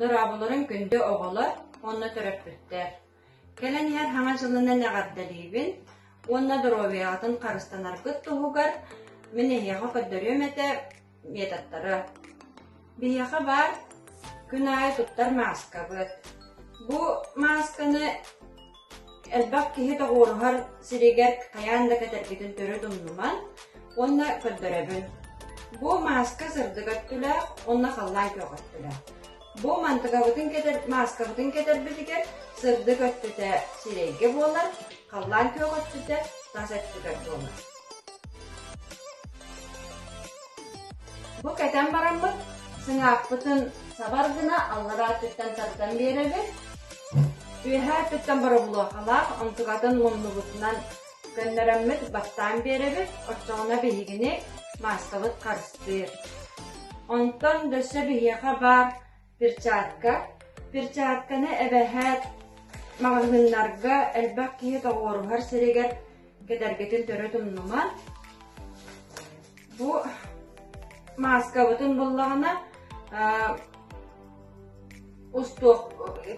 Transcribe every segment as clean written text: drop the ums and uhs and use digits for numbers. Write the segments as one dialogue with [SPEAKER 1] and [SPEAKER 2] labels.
[SPEAKER 1] Дорооболорун күндү оҕолор уонна төрөппүттэр! Кэлэн иһэр Саҥа дьылынан эҕэрдэлиибин уонна доруобуйаҕытын харыстанаргыт туһугар мин эһиэхэ көрдөрүөм этэ методтары. Биһиэхэ баар күн аайы туттар мааскабыт. Бу маасканы Элбэх киһи тоҕуоруһар сиригэр хайаан да кэтэргитин төрүт умнуман уонна көрдөрөбүн. Бу мааска сырдык өттүлээх уонна халлаан күөх өттүлээх. Бу мантыкабытын кэтэр, мааскабытын кэтэрбитигэр сырдык өттүтэ сирэйгэ буолар, халлаан күөх өттүтэ тас өттүгэр буолар. Бу кэтэн бараммыт сыҥаахпытын сабар гына аллараа өттүттэн тардан биэрэбит. Үөһээ өттүттэн боробулуохалаах, онтукатын муннубутунан көннөрөммүт баттаан биэрэбит, оччоҕуна биһигини мааскабыт харыстыыр. Онтон дөссө биһиэхэ баар Перчатка. Перчатканы эбэһээт маҕаһыыннарга элбэх киһи тоҕуоруһар сиригэр кэтэргитин төрүт умнуман. Бу мааскабытын буллаҕына устуох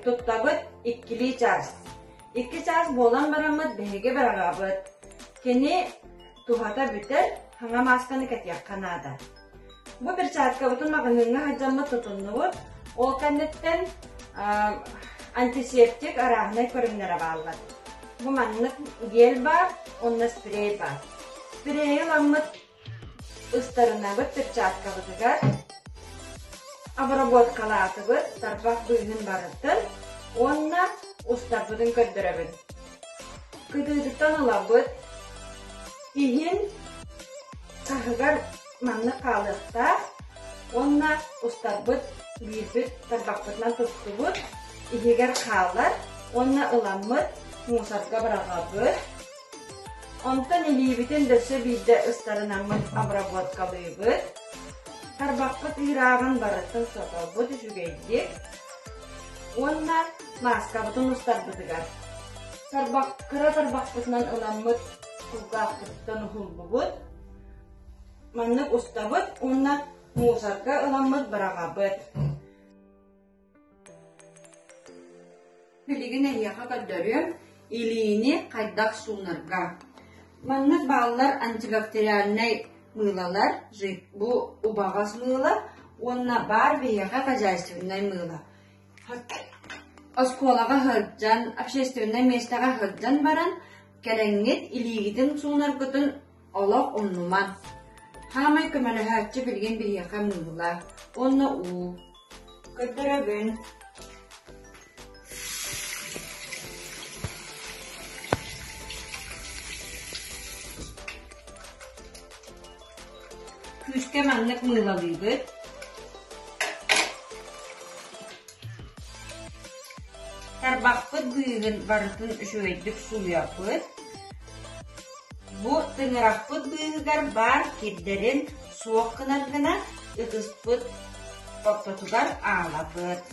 [SPEAKER 1] туттабыт иккилии чаас. Икки чаас буолан бараммыт биһиги быраҕабыт. Кини туһата бүтэр, саҥа маасканы кэтиэххэ наада. Бу перчаткабытын маҕаһыыҥҥа сылдьаммыт тутуннубут. Ол кэнниттэн антисептик арааһынай көрүҥнэрэ бааллар. Бу маннык гель баар уонна спрей баар. Спрейи ыламмыт ыстарынабыт перчаткабытыгар обработкалаатыбыт, тарбах быыһын барытын уонна устарбытын көрдөрөбүн. Кытыытыттан ылабыт, иһин таһыгар маннык хаалыахтаах уонна устарбыт биирбит тарбахпытынан туттубут, иһигэр хаалар уонна ыламмыт мусорга быраҕабыт. Онтон илиибитин дөссө биирдэ ыстарынаммыт обработкалыыбыт. Тарбахпыт ыырааҕын барытын сотобут үчүгэйдик уонна мааскабытын устарбытыгар тарбах кыра тарбахпытынан ыламмыт кулгаахпытыттан уһуллубут Маннык устабыт уонна мусорга ыламмыт быраҕабыт. Билигин эһиэхэ көрдөрүөм илиини хайдах суунарга. Маннык бааллар антибактериальнай мыылалар, бу убаҕас мыыла уонна баар биһиэхэ хозяйственнай мыыла. Оскуолаҕа сылдьан, общественнай миэстэҕэ сылдьан баран, кэлэҥҥит илиигитин суунаргытын Олох умнумаҥ, хаамай көмөлөһөөччү билигин биһиэхэ мыыла уонна уу. Көрдөрөбүн. Күүскэ маннык мыылалыыбыт. Тарбахпыт быыһын барытын үчүгэйдик сууйабыт. Бу тыҥырахпыт быыһыгар баар кирдэрин суох гынар гына ытыспыт ортотугар аалабыт.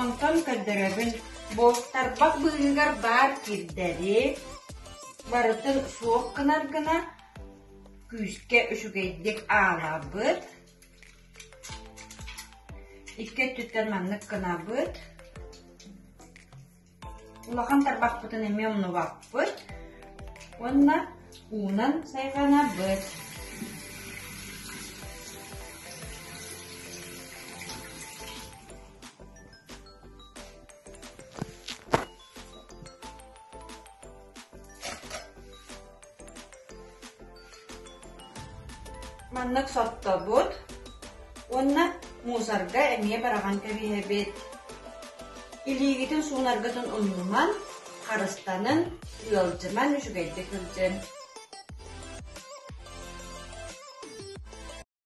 [SPEAKER 1] Онтон көрдөрөбүн, бу тарбах быыһыгар баар кирдэри барытын суох гынар гына күүскэ үчүгэйдик аалабыт. Икки өттүттэн маннык гынабыт. Улахан тарбахпытын эмиэ умнубаппыт уонна уунан сайҕанабыт. Маннык соттобут уонна мусорга эмиэ быраҕан кэбиһэбит. Илиигитин суунаргытын умнумаҥ, харыстаныҥ, ыалдьымаҥ, үчүгэйдик сылдьыҥ.